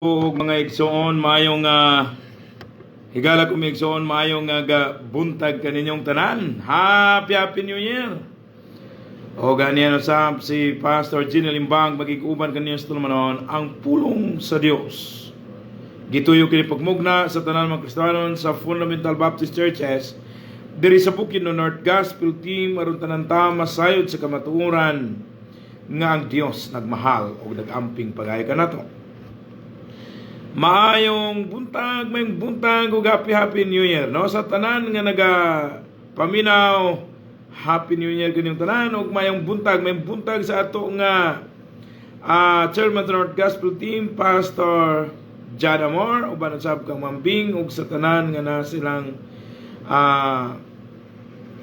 Ug mga igsoon, maayong higala ko, mga igsoon, maayong buntag kaninyong tanan. Happy Happy New Year. O ganiyan usab si Pastor Gina Limbang, magig-uban kaninyo sa tulumanon ang pulong sa Dios. Gituyo kini pagmugna sa tanan mga Kristiyanon sa Fundamental Baptist Churches diri sa Bukidnon North Gospel Team, aron tanan ta masayod sa kamatuoran nga ang Dios nagmahal ug nagamping pagayo kanato. Maayong buntag, maayong buntag ug happy happy New Year, no? Sa tanan nga naga paminaw, Happy New Year kaninyong tanan ug maayong buntag sa ato nga chairman sa North Gospel Team, Pastor Jad Amor, uban usab kang Mambing ug sa tanan nga na silang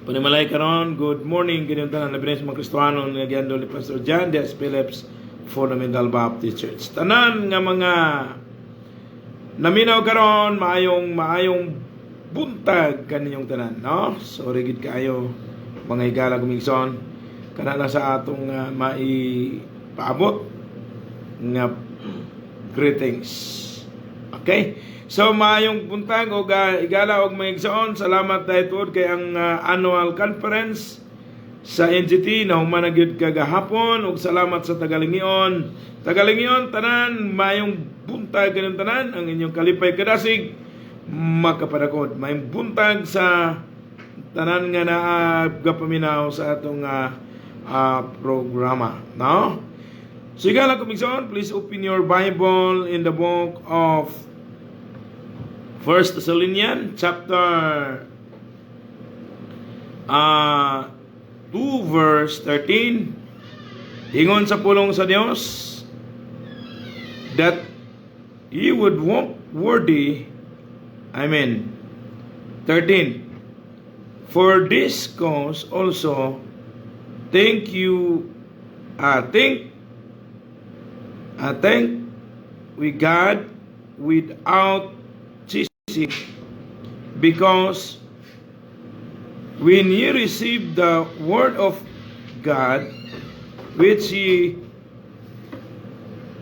panimalay karon. Good morning kaninyong tanan, labi na sa mga Kristohanon nga giandol ni Pastor John D. Phillips, Fundamental Baptist Church. Tanan nga mga naminaw karon, maayong maayong buntag kaninyong tanan, no? Sorry gid kaayo, mga higala kong igsoon. Kana lang sa atong maipaabot nga greetings. Okay? So maayong buntag og higala og mga igsoon, salamat dahil tuod kay ang annual conference sa NGT nahuman na gyud kagahapon ug salamat sa Tagalingion. Tagalingion tanan, maayong buntag kaninyong tanan, ang inyong kalipay kadasig makapadakod. Maayong buntag sa tanan nga naa gapaminaw sa atong programa, no? So higala kong igsoon, please open your Bible in the book of First Thessalonians chapter 2 verse 13. Ingon sa pulong sa Dios, "That ye would walk worthy," I mean 13, "For this cause also thank you thank thank we God without ceasing, because when ye received the word of God, which ye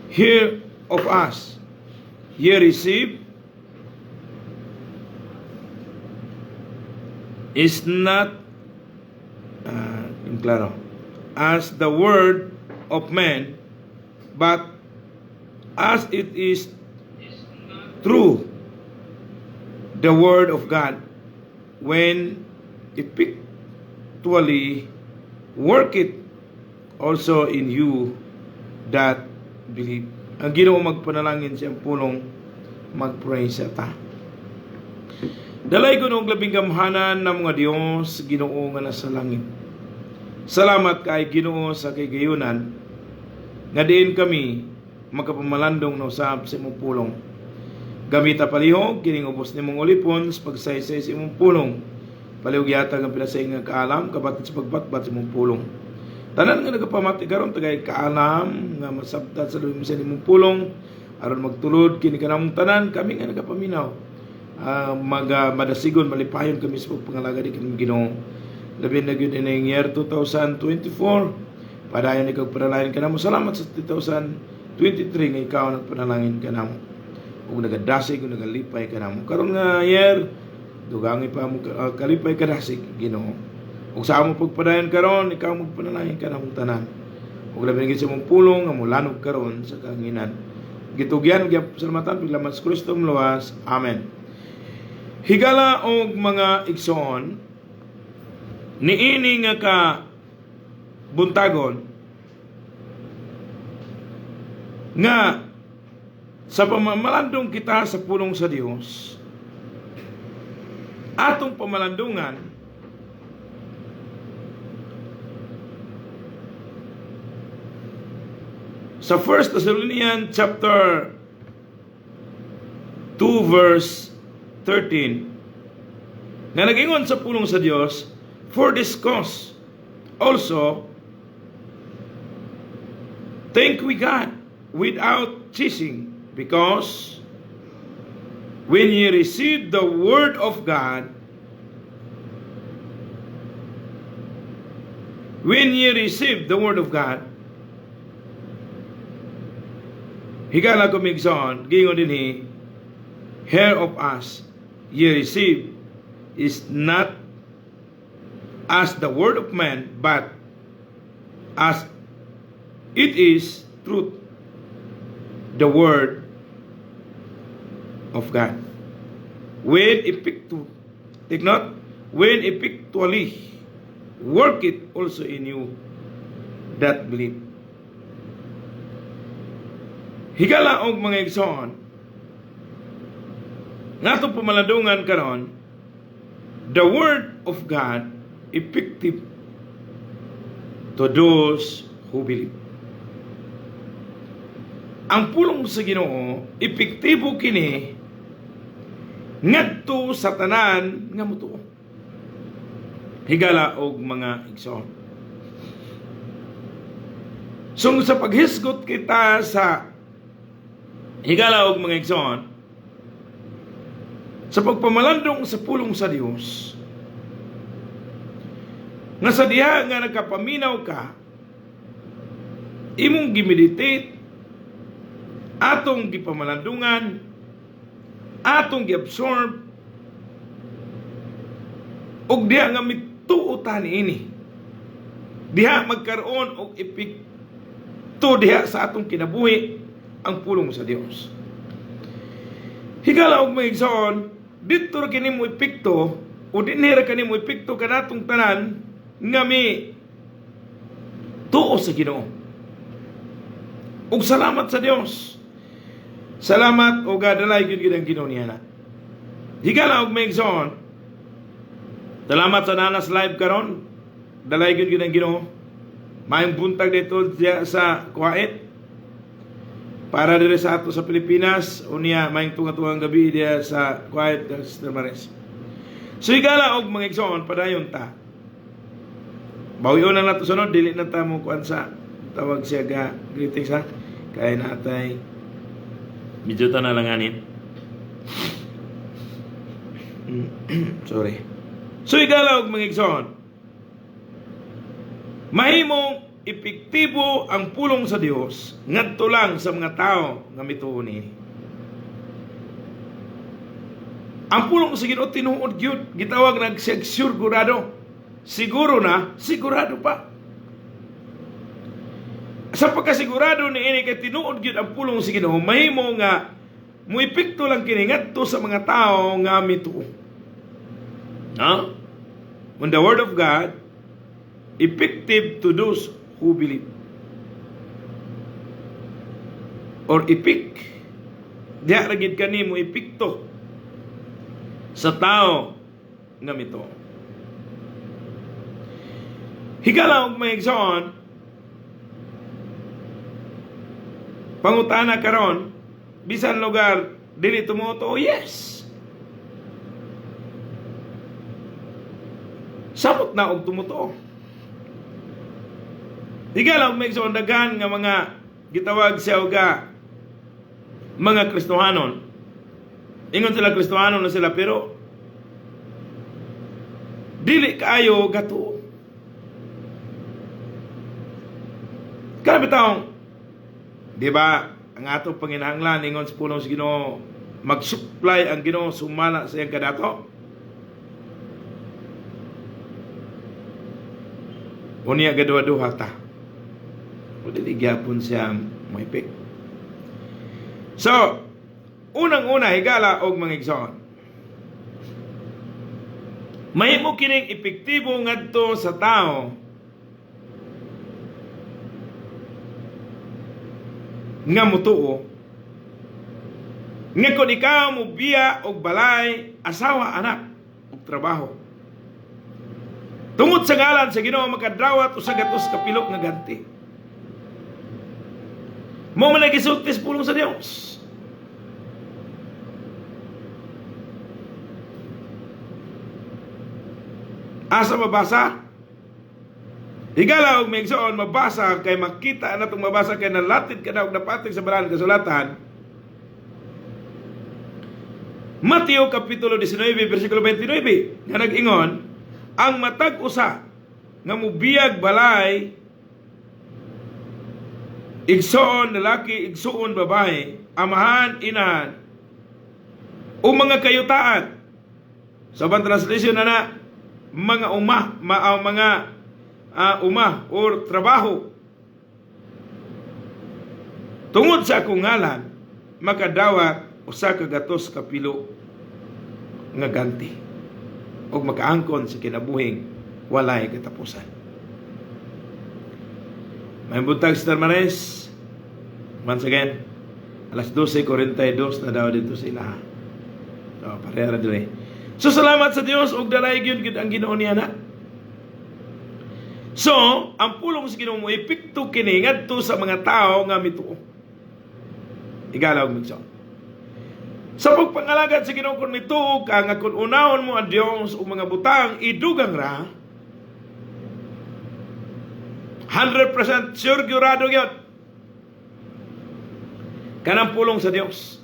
hear of us, ye receive is not klaro, as the word of man, but as it is true, the word of God, when effectually work it also in you that believe." Ang Ginoo magpanalangin siyang pulong, mag-pray sa ta. Dalaygon og labing gamhanan na mga Dios, Ginoo nga nasa langit. Salamat kay Ginoo sa kagayunan nga diin kami makapamalandong na usab sa imong pulong. Gamita palihog kining ubos nimong ulipon sa pagsaysay sa imong pulong. Palihog yatag ang pinasay nga kaalam kabatid sa pagbatbat sa imong pulong. Tanan nga nagapamati karon, tagay kaalam nga masabtan sa labing sa imong pulong aron magtulod kini kanamong tanan, kami nga nagapaminaw. Madasigon, malipayon kami sa pagpangalaga di kanimo, Ginoo. Labi na gyud ining year 2024. Padayon ikaw panalangin kanamo. Salamat sa 2023 nga ikaw nagpanalangin kanamo. Ug nagadasig ug nagalipay kanamo. Karon nga year, dugangi pa mo kalipay kadasig, Ginoo. Ug sa amo pagpadayon karon, ikaw magpanalangin kanamong tanan. Ug labi na gyud sa imong pulong nga mulanog karon sa kahanginan. Gitugyan gyud salamatan paglamat sa Kristo luwas. Amen. Higala og mga igsoon, niini nga ka buntagon nga sa pamamalandong kita sa pulong sa Dios, atong pamalandungan sa 1 Thessalonians chapter 2 verse 13 nga nagingon sa pulong sa Dios, "For this cause also thank we God without ceasing, because when ye received the word of God, when ye received the word of God, Higala ko, migsoon, giingon dinhi, "Hear of us ye receive is not as the word of man, but as it is truth, the word of God." When effectu, take note, "when effectually work it also in you that believe." Higala og mga igsoon, nga atong pamalandungan karon, the word of God effective to those who believe. Ang pulong sa Ginoo, epektibo kini ngadto sa tanan nga mutuo. Higala og mga igsoon. So sa paghisgot kita sa, higala og mga igsoon, sa pagpamalandong sa pulong sa Dios, nga sa diha nga nagkapaminaw ka, imong gimeditate, atong gipamalandungan, atong giabsorb, ug diha nga mituo ta niini, diha magkaroon og epekto diha sa atong kinabuhi ang pulong sa Dios. Higala og mga igsoon, didto ra kini mo epekto o dinhi ra kani mo epekto kanatong tanan nga mi tuo sa Ginoo. Ug salamat sa Dios. Salamat o gadalay gyud gid ang Ginoo niya na. Higala og mga igsoon, salamat sa nanas live karon. Dalay gyud gid ang Ginoo. Maayong buntag dito diya sa Kuwait. Para diri sa ato sa Pilipinas, unya maayong tunga-tungang gabi diya sa Kuwait, Sister Maris. So higala og mga igsoon, padayon ta. Bawion na nato sunod, dili na ta mo kuan sa tawag siya ga greetings ha. Kay natay medyo ta na langanin. Sorry. So higala og mga igsoon, mahimong epektibo ang pulong sa Dios ngadto lang sa mga tao nga mituo niini. Ang pulong sa Ginoo tinuod gyud, gitawag nag sigurado. Siguro na, sigurado pa. Sa pagkasigurado niini kay tinuod gyud ang pulong sa Ginoo, mahimo nga moepekto lang kini ngadto sa mga tao nga mituo. No? When the word of God effective to those who believe. Or epik. Diha ra gid kani mo epekto sa tao nga mituo. Higala og mga igsoon, pangutana karon, bisan lugar dili tumutuo, yes. Samot na og tumutuo. Higala og mga igsoon, daghan nga mga gitawag siya og mga Kristohanon. Ingon sila Kristohanon na sila, pero dili kaayo gatuo. Kada taong, di ba, ang atong panginahanglan ingon sa pulong sa Ginoo, mag-supply ang Ginoo sumala sa iyang kadato. Unya gaduha-duha ta. O dili gyapon siya moipik. So, unang-una higala og mga igsoon, mahimo kining epektibo ngadto sa tao nga mutuo, nga kung ikaw mobiya og balay, asawa, anak ug trabaho tungod sa ngalan sa Ginoo, makadawat usa gatos kapilok nga ganti. Mo man gisulti sa pulong sa Dios. Asa mabasa? Higala og may igsoon, mabasa kay makita na itong mabasa kay nalatid ka na og napatig sa balaan kasulatan. Mateo Kapitulo 19, versikulo 29, nga nag-ingon, ang matag usa nga mubiyag balay, Igsoon lalaki, igsoon babae, amahan, inahan, o mga kayutaan. Sa ubang translation na na, mga uma, mga uma or trabaho. Tungod sa akong ngalan, makadawat 100 ka pilo nga ganti og makaangkon sa kinabuhing walay katapusan. Maayong buntag, Sister Mares. Once again, alas 12:42 na daw dito sa ilaha. So, pareha ra dire. So, salamat sa Dios ug dalay gyud gid ang Ginoo niya na. So, ang pulong sa Ginoo mo epekto kini ngadto sa mga tao nga mituo. Higala og migsoon. Sa pagpangalagad sa Ginoo, kung mituo ka nga kung unahon mo ang Dios ug mga butang idugang ra, 100% sure gyurado gyud kanang pulong sa Dios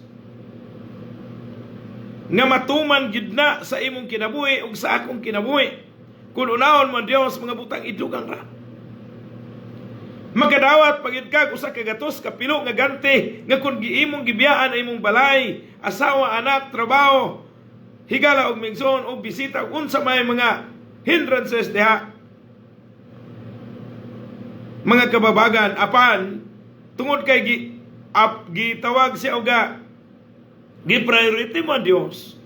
nga matuman gyud na sa imong kinabuhi ug sa akong kinabuhi. Kung unahon mo ang Dios, mga butang idugang ra. Makadawat pa gyud kag 100 ka pilo nga ganti nga kung giimong gibiyaan ang imong balay, asawa, anak, trabaho, higala og migsoon og bisita, unsa may mga hindrances diha, mga kababagan, apan tungod kay gi up gitawag siya og gi priority mo ang Dios,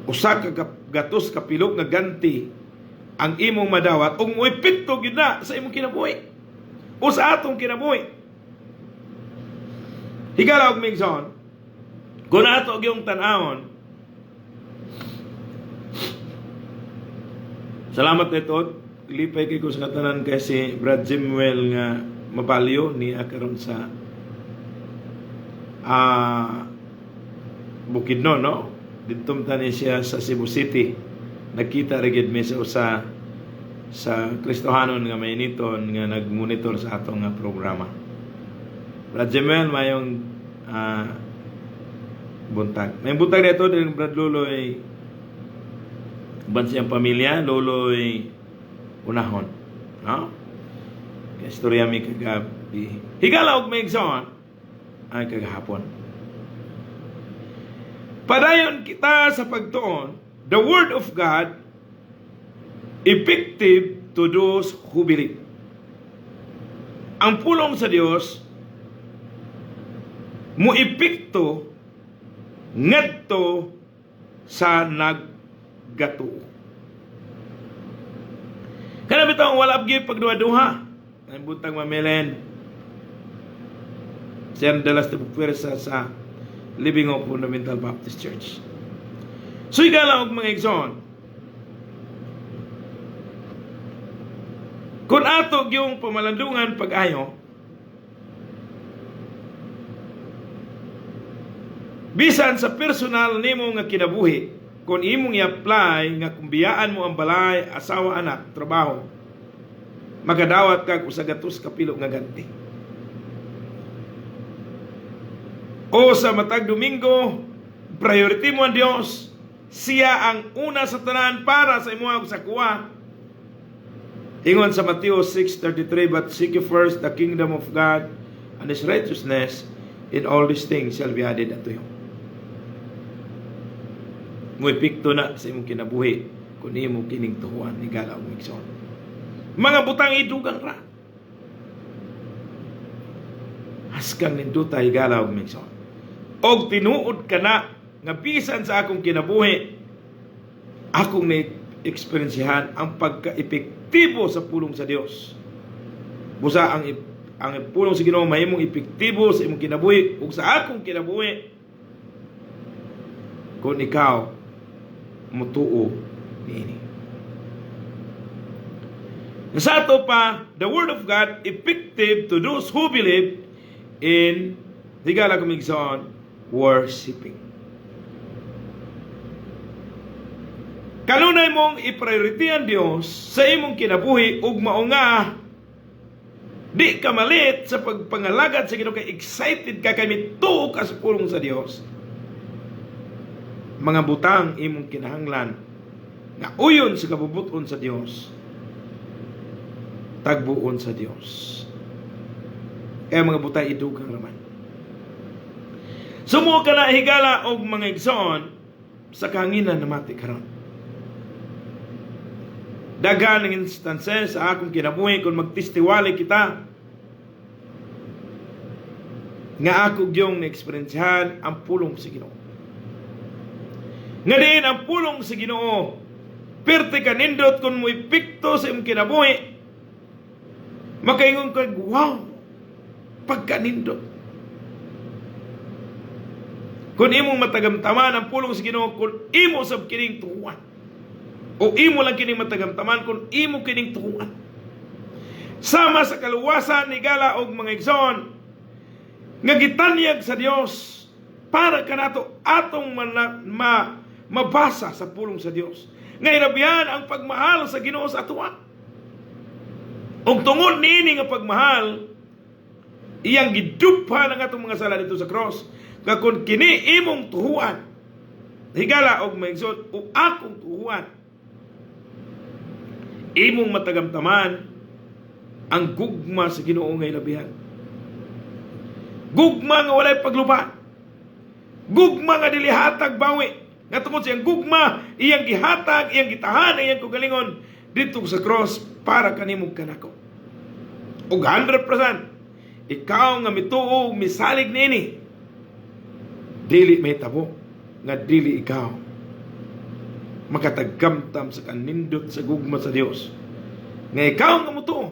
100 ka pilo nga ganti ang imong madawat ug moepekto gyud na sa imong kinabuhi o sa atong kinabuhi. Higala og migsoon, kung ato gyung tan-awon. Salamat nito. Lipay kay ko sa katanan kay si Brad Jimuel nga mabalyo ni karon sa Bukidnon, no? Didto man ni siya sa Cebu City. Nagkita ra gyud mi sa usa sa Kristohanon nga mayniton nga nagmonitor sa atong nga programa. Brad Jimuel, mayong buntag. May buntag dito din, Brad Luloy, uban siyang pamilya, Loloy Unahon. No? Kaya istorya mi kagabi. Higala og migsoon ay kagahapon. Padayon kita sa pagtuon, the word of God effective to those who believe. Ang pulong sa Dios mo epekto ngadto sa naggatuo. Kana bitaw wala gyud pagduha-duha. Ang buntag, Mamelen. Siyang dalas de puwersa sa Living Hope Fundamental Baptist Church. So higala og mga igsoon, kung ato yung pamalandungan pag-ayo, bisan sa personal nimo nga kinabuhi, kung imong i-apply nga kung biyaan mo ang balay, asawa, anak, trabaho, makadawat kag 100 ka pilo nga ganti. O sa matag Domingo, priority mo ang Dios, siya ang una sa tanan para sa imuha ug sa kuha. Ingon sa Matthew 6:33, "But seek ye first the kingdom of God and His righteousness, and all these things shall be added unto you." Moepekto na sa imong kinabuhi kung imo kining tuhuan, higala og migsoon. Mga butang idugang ra. Haskang nindota, higala og migsoon. Og tinuod ka na nga bisan sa akong kinabuhi, akong na-eksperyensihan ang pagka-epektibo sa pulong sa Dios. Busa ang pulong sa Ginoo mahimong epektibo sa imong kinabuhi ug sa akong kinabuhi kung ikaw mutuo niini. Sa ato pa, the word of God effective to those who believe in, higala kumigsoon, worshiping. Kanunay mong i-priority ang Dios sa imong kinabuhi ug mao nga di ka malit sa pagpangalagad sa Ginoo kay excited ka kay mituo ka sa pulong sa Dios. Mga butang imong kinahanglan nga uyon sa kabubuton sa Dios, tagbuon sa Dios. Kaya mga butay idugang raman. Sumo ka na, higala og mga igsoon, sa kahanginan namati karon. Daghan ng instances sa akong kinabuhi, kung magtestiwali kita, nga ako gyung na-eksperyensyahan ang pulong sa Ginoo. Nga diin ang pulong sa Ginoo perti kanindot kung mo epekto sa imong kinabuhi, makaingon kag, "Wow, pagkanindot." Kung imong matagamtaman ang pulong sa Ginoo, kung imo sab kining tuhuan o imo lang kining matagamtaman kung imo kining tuhuan. Sama sa kaluwasan, higala og mga igsoon, nga gitanyag sa Dios para kanato, atong mabasa sa pulong sa Dios nga hinabihan ang pagmahal sa Ginoo sa atoa. Ug tungod niini nga pagmahal, iyang giduphan ang atong mga sala dito sa cross. Nga kung kini imong tuhuan, higala og mga igsoon, o akong tuhuan, imong matagamtaman ang gugma sa Ginoo nga ilabihan. Gugma nga walay pagluba. Gugma nga dili hatag bawi. Nga tungod siyang gugma, iyang gihatag, iyang gitahan, iyang kaugalingon dito sa cross para kanimo, kanako. Ug 100% ikaw nga mituo, misalig niini, dili mahitabo nga dili ikaw makatagamtam sa kanindot sa gugma sa Dios. Nga ikaw nga mutuo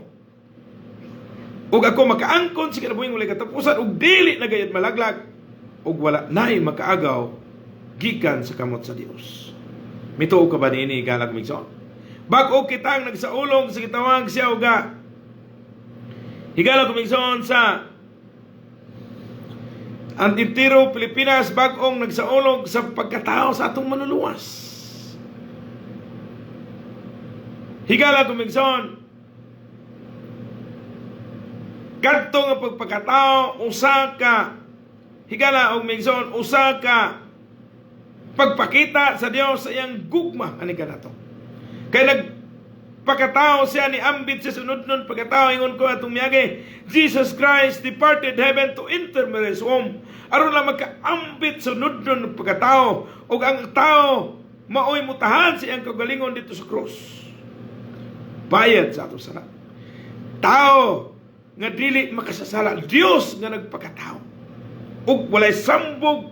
ug ako makaangkon sa kinabuhing walay katapusan ug dili na gayud malaglag ug wala nay makaagaw gikan sa kamot sa Dios. Mituo ka ba niini, higala ug igsoon? Bag-o kitang nagsaulog sa gitawag siya uga, higala ug igsoon, sa ang entero Pilipinas bag-ong nagsaulog sa pagkatao sa atong Manluluwas. Higala ug igsoon, kadto nga pagpakatao usa ka, higala og igsoon, usa ka pagpakita sa Dios sa iyang gugma ani kanato. Kay nagpakatao siya, ni ambit siya sunod nun pagkatao. Ingon ko atong miyagi, Jesus Christ departed heaven to enter Mary's womb aron lang makaambit sunod nun pagkatao ug ang tao maoy mutahan sa iyang kaugalingon dito sa cross. Bayad sa atong sala. Tao nga dili makasasala, Dios nga nagpakatao. Ug walay sambog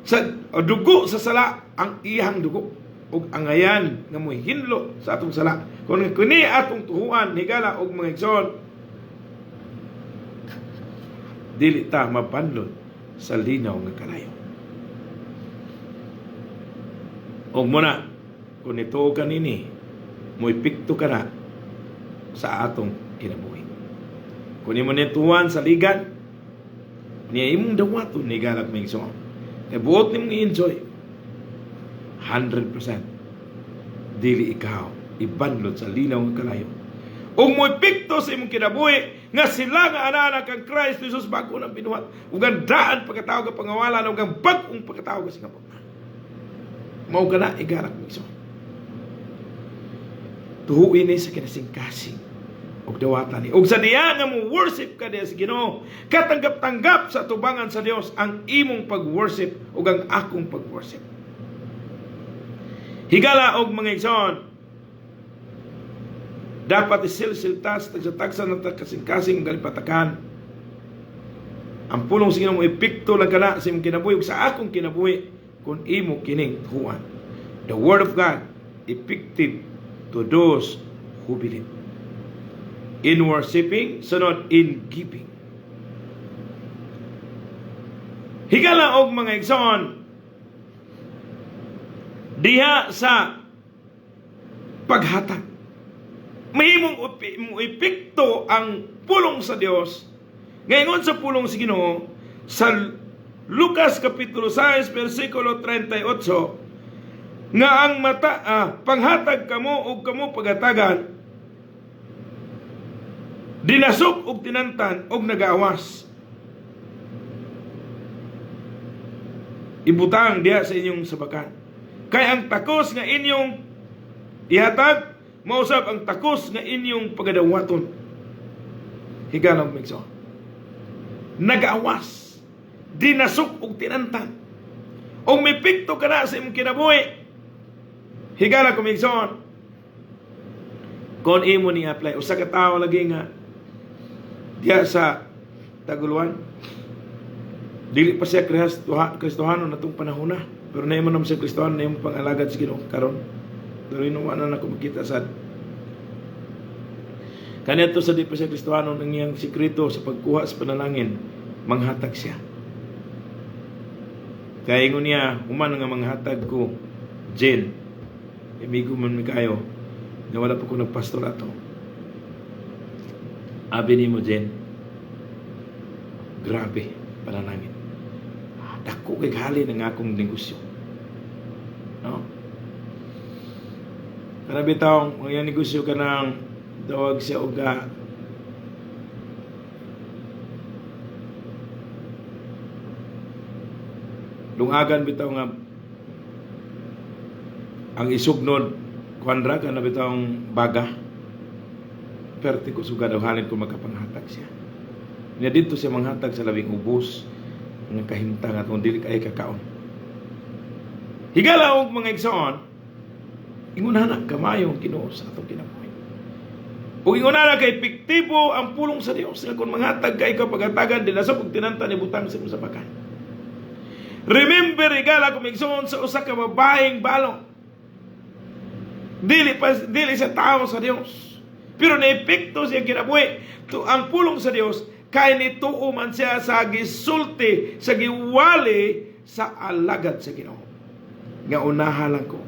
sa dugo sa sala ang iyang dugo ug angayan nga mohinlo sa atong sala. Kung kini atong tuhuan, higala og mga igsoon, dili ta mabanlod sa linaw nga kalayo. Ug muna kung nituo ka nini, moepekto ka na sa atong kinabuhi. Kung imo nituan sa ligan niya, imong dawaton, higala og mga igsoon, kay buot nimong i-enjoy, 100% dili ikaw ibanlod sa linaw nga kalayo. Ug mo epekto sa imong kinabuhi nga sila nga anak kang Christ Jesus bago nang binuhat ug ang daan pagkatao nga pangawalan ug ang bag-ong pagkatao nga Singapore. Mao kana, higala ug igsoon. Tuhuin ni sa kinasingkasing ug dawatan ni. Ug sa diya nga mo worship ka diya sa Ginoo, katanggap-tanggap sa tubangan sa Dios ang imong pag-worship ug ang akong pag-worship. Higala og mga igsoon, dapat isilsil ta sa tagsa-tagsa ng kasing-kasing galipatakan. Ang pulong sa Ginoo mo epekto lang kana sa imong kinabuhi ug sa akong kinabuhi kung imo kining tuhuan. The word of God effective to those who believe. In worshiping, sunod in giving. Higala og mga igsoon, diha sa paghatag, mahimong mo epekto ang pulong sa Dios. Ngayon sa pulong sa Ginoo sa Lucas kapitulo 6 versikulo 38 nga ang mata panghatag kamo ug kamo pagatagan, dinasok og tinantan og nagaawas, ibutang diha sa inyong sabakan, kay ang takos nga inyong ihatag mausab ang takos nga inyong pagadawaton. Higala og igsoon. Nagaawas, dinasok og tinantan. Og mipikto ka na sa imong kinabuhi. Higala ko, igsoon. Kung imo ni apply, usa ka tawo lagi nga diya sa Taguluan, dili pa siya Kristohano natong panahon na. Pero naimo naman siya Kristohano, naimo pang-alagad sa Ginoo karon. Pero inuwa na nako makita sad. Kaniadto sa di pa siya Kristohano, nang iyang sikreto sa pagkuha sa panalangin, manghatag siya. Kaya ingon niya, human nga manghatag ko, Jen, amigo man mi kayo, nga wala pa ko nagpastor ato. Abi nimo, Jen, grabe, panalangin. Dako kay halin ang akong negosyo. No? Kana bitaw, ang iyang negosyo kanang tawag siya og lungagan bitaw nga ang isugnod kuan ra kana bitawng baga. Perti ko sugad daw halin kung makapanghatag siya. Nya didto siya manghatag sa labing ubos nga kahimtang atong dili kay kakaon. Higala og mga igsoon, ingon na kamayo ang Ginoo sa atong kinabuhi. Ug ingon na kay epektibo ang pulong sa Dios nga kung manghatag ka ikaw pagatagan dinasok og tinantan ibutang sa imong sabakan. Remember, higala kung igsoon, sa usa ka babaeng balo. Dili pa dili sa tao sa Dios. Pero naepekto siya kinabuhi to ang pulong sa Dios kay nituo man siya sa gisulti, sa giwali sa alagad sa Ginoo. Nga unaha lang ko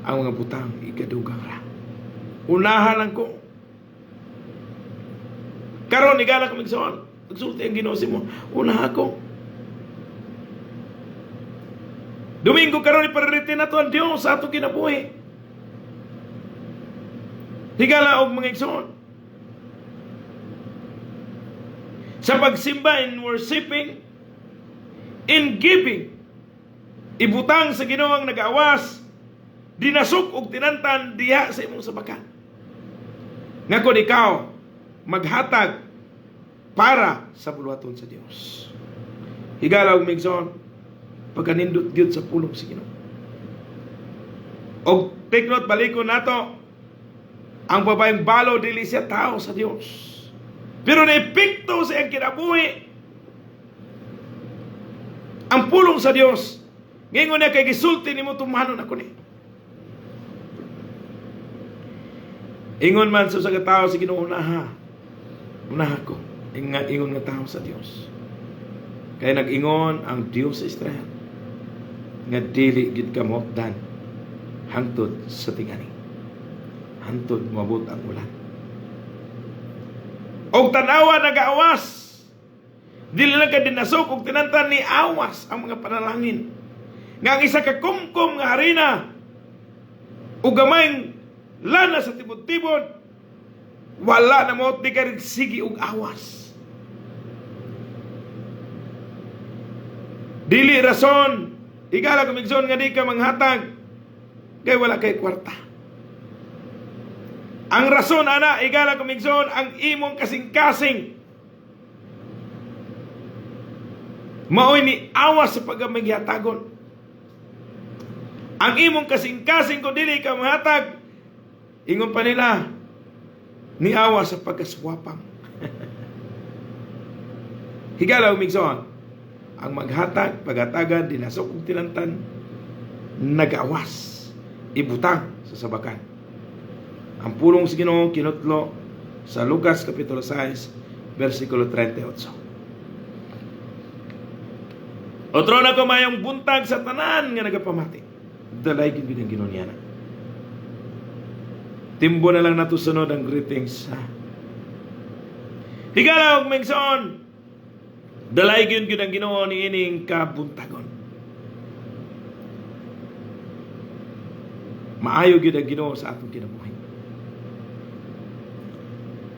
ang mga butang ikadugang ra. Unaha lang ko. Karon higala ko igsoon, nagsulti ang Ginoo sa imo. Unaha ko. Domingo karon iparirite na to ang Dios sa atong kinabuhi. Higala og mga igsoon. Sa pagsimba, in worshiping, in giving, ibutang sa Ginoo ang nag-awas, dinasok og tinantan diha sa imong sabakan. Nga kon ikaw maghatag para sa buluhaton sa Dios. Higala og mga igsoon, pagkanindot gyud sa pulong sa Ginoo. Og take note, balikon nato, ang babaeng balo dili siya tao sa Dios. Pero naepekto sa iyang kinabuhi ang pulong sa Dios. Ngingon niya kay gisulti nimo, tumanon ako ni. Ingon man sa usa ka tawo sa Ginoo, unaha. Unaha ko. Ingon nga tao sa Dios. Kay nag-ingon ang Dios sa Israel nga dili gid ka mohukdan hangtod sa tingani. Hangtod moabot ang ulan. Og tanawa nagaawas. Dili lang ka dinasok og tinantan, ni awas ang mga panalangin. Nga ang isa ka kumkum nga harina ug gamayng lana sa tibod-tibod wala na mo di ka sige og awas. Dili rason higala kumigson nga di ka manghatag kay wala kay kwarta. Ang rason ana, higala kumigson, ang imong kasing-kasing maoy ni awas sa pagamaghatagon. Ang imong kasing-kasing kung dili ka manghatag, ingon pa nila, ni awas sa pagkaswapang. Higala umigson, ang maghatag, paghatagan, dinasok og tinantan, nagawas, ibutang sa sabakan. Ang pulong sa Ginoo kinutlo sa Lucas Kapitulo 6, versikulo 38. Otro na ko mayong buntag sa tanan nga nagapamati. Dalay gid ang Ginoo niya na. Timbo na lang nato sunod ang greetings. Ha? Higala og mingson. Dalay gyud gyud ang Ginoo niining kabuntagon. Maayo gyud ang Ginoo sa atong kinabuhi.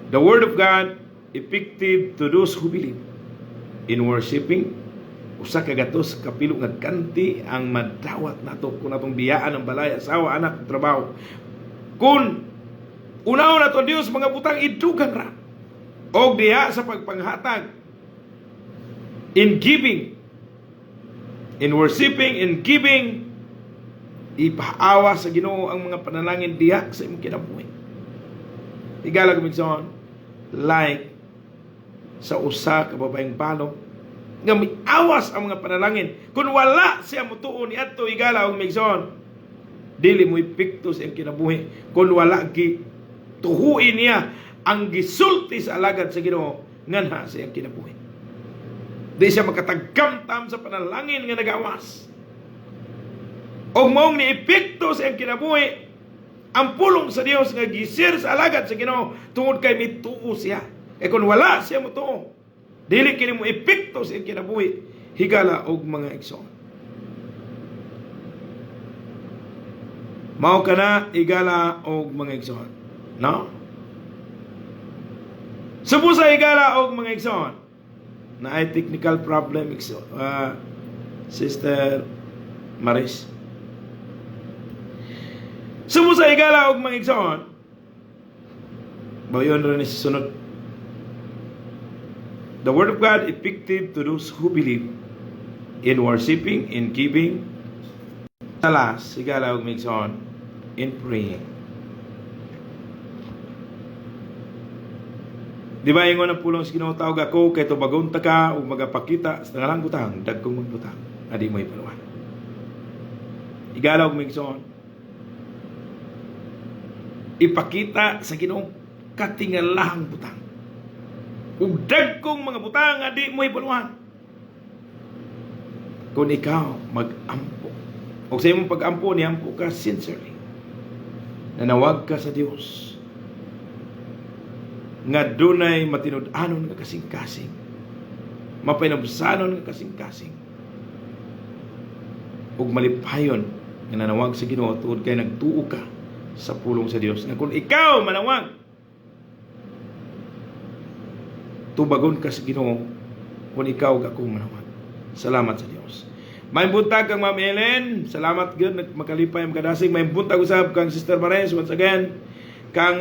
The Word of God effective to those who believe. In worshiping, usa ka gatos kapilo nga kanti ang madawat nato kung atong biyaan ang balay, asawa, anak, trabaho. Kung unahon nato Dios mga butang idugang ra. Og diha sa pagpanghatag, in giving, in worshiping, in giving, ipaawa sa Ginoo ang mga panalangin diha sa imong kinabuhi. Higala, igsoon, like sa usa ka babaeng balo nga miawas ang mga panalangin. Kung wala siya mutuo niadto, higala og igsoon, dili mo epekto sa iyang kinabuhi kung wala gi tuhuin niya ang gisulti sa alagad sa Ginoo nganha sa iyang kinabuhi. Di siya makatagamtam sa panalangin nga nagawas. Og maong ni epekto sa iyang kinabuhi ang pulong sa Dios nga gi-share sa alagad sa Ginoo tungod kay mituo siya. E kung wala siya motuo, dili kini mo epekto sa iyang kinabuhi, higala og mga igsoon. Mao kana, higala og mga igsoon. No? Subo sa, higala og mga igsoon, na ay technical problem igsoon. Sister Maris. Subo sa, higala og mga igsoon, bayon rin ni sunod. The Word of God effective to those who believe in worshiping, in giving, sa last, higala og mga igsoon, in praying. Di ba ingon ang pulong sa Ginoo, "Tawag ako kay tubagon ta ka ug magapakita sa tingalang butang, dagkong magbutang nga di mo hibaluan"? Higala og mga igsoon, ipakita sa Ginoo katingalahang butang ug dagkong mga butang nga di mo hibaluan kung ikaw mag-ampo. O sa imong pag-ampo, niampo ka sincerely. Nanawag ka sa Dios nga dunay matinud-anon nga kasing-kasing, mapahinabsanon nga kasing-kasing, ug malipayon nga nanawag sa Ginoo tungod kay nagtuo ka sa pulong sa Dios nga kung ikaw manawag, tubagon ka sa Ginoo kung ikaw ug ako manawag. Salamat sa Dios. May buntag kang Ma'am Ellen. Salamat gyud, makalipay ang kadasig. May buntag usab kang Sister Mares once again. Kang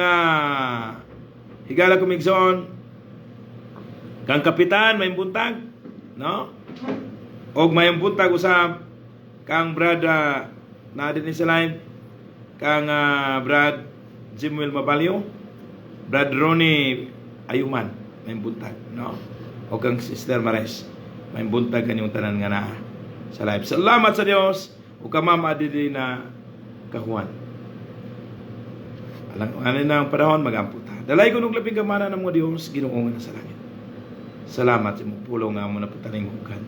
higala kumigsoon. Kang Kapitan, may buntag, no? Og may buntag usab kang Brad na din sa live, kang Brad Jimuel Mabalyo, Brad Ronnie Ayuman, may buntag, no? O kang Sister Mares, may buntag kanyong tanan nga naa sa live. Salamat sa Dios ug ka Ma'am Adidi na kahuan. Alang ano na ang panahon, magampo ta. Dalay ko labing gamana ng mga Dios, Ginoo nga nasa langit. Salamat sa imong pulong nga amo na patalingugan.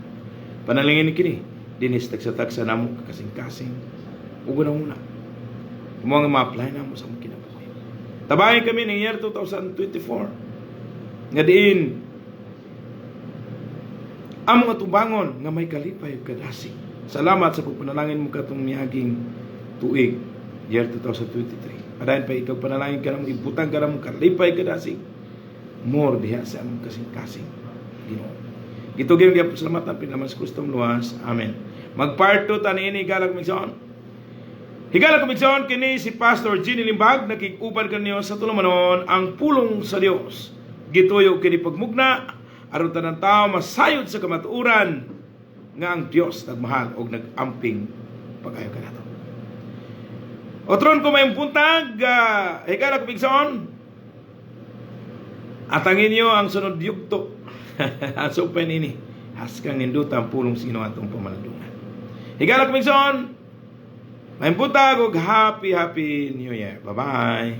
Panalangin ni kini dinis tagsa-tagsa namo kasing-kasing ug una. Mo nga ma-apply namo sa among kinabuhi. Tabangi kami ning year 2024 nga diin among atubangon nga may kalipay ug kadasig. Salamat sa pagpanalangin mo katong miaging tuig, year 2023. Padayon pa ikaw panalangin ka namo, ibutang ka namo kalipay kadasig. More diha sa among kasing-kasing. Ginoo. Gitugin gyud pasalamatan pinaman sa Kristo luwas. Amen. Mag part 2 ta niini, higala kumigsoon. Higala kumigsoon, kini si Pastor Ginny Limbag nakig-uban kanyo sa tulumanon ang pulong sa Dios. Gituyo kini pagmugna aron tanan tao masayod sa kamatuoran nga ang Dios nagmahal og nag-amping pag-ayo kanato. Otron ko may buntag, higala kumigsoon. Atangin niyo ang sunod yugto. Ang supay nini. Haskang ninduta ang pulong sa Ginoo atong pamalandungan. Higala kumigsoon. May buntag ug happy happy New Year. Bye-bye.